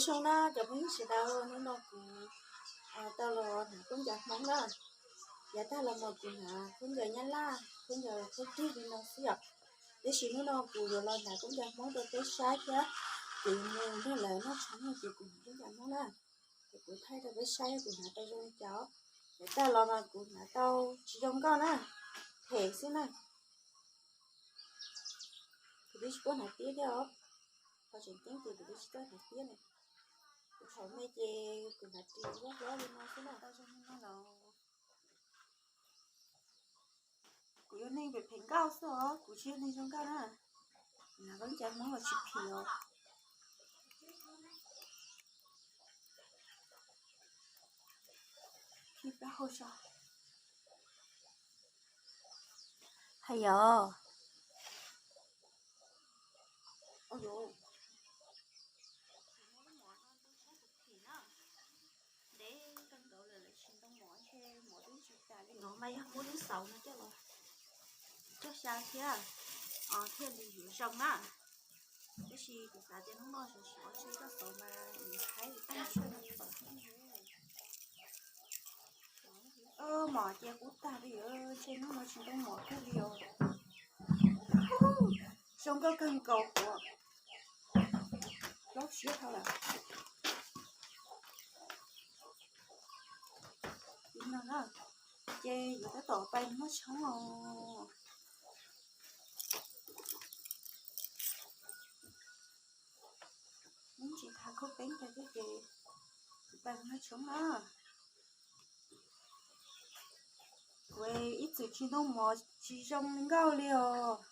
Zoo na cov phooj ywg sawv daws, hnub no kuv tau los hnav khaub ncaws Hmoob na. Yav tag los mas kuv hnav khaub ncaws Nyab Laj, khaub ncaws khaub rig li no xwb yom. Tiam sis hnub no kuv yuav los hnav khaub ncaws Hmoob rau peb saib thiab. Kuv mus nrog lawv noj tshoob no ces kuv hnav khaub ncaws Hmoob na. Ces kuv thaij rau peb saib kuv hnav tau zoo li cas. Yav tag los mas kuv hnav tau tsis zoo nkauj na, phem xwb na. Kuv twb tsis tuaj hnav tiab thiab os. Qhov tseem ceeb ces kuv twb tsis tuaj hnav tiab na. Kuv thaum me ces kuv hnav ris loj hlob li no xwb na. Tau zoo li no los kuv yog neeg phem phem nkauj xwb os, kuv tsis yog neeg zoo nkauj na. Kuv hnav khaub ncaws Hmoob los tsis phim os. Khi pab hau so. Hais yom. Ntev kawg nkaus lawm lawv tsis ntoo mov ntshe mov twb tsis tas li. No mas yog muab lub xauv no coj los coj xyaw thiab thiaj li yuav zoo na. Tab sis kuv xav tias hnub no sov sov ntshe coj xauv mas yuav haib tag ntshe li. Mov ces qub tag li, ntshe hnub no tsis ntoo mov kiag li os. Zoo nkauj kawg nkaus, kuv hlob siab dhau lawm. Li no na, ces yuav tab tom pais noj tshoob os. Ib ntsis thav khaub peeb tag thiab ces kuv pais noj tshoob na. Kuv ib txwm tsis ntoo mov tsis zoo nkauj li os.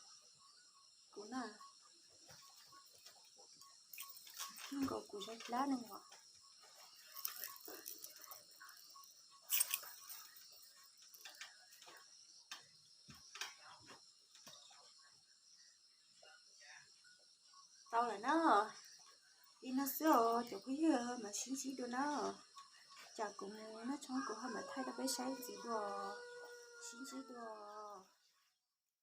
Kuv na, zoo nkaus kuv zov dlab ne os. Tau lawm na. Li no xwb os cov phooj ywg, mam sib ntsib dua na. Tsam kuv mus noj tshoob kuv ho mam thaij rau peb saib ntxiv dua. Sib ntsib dua.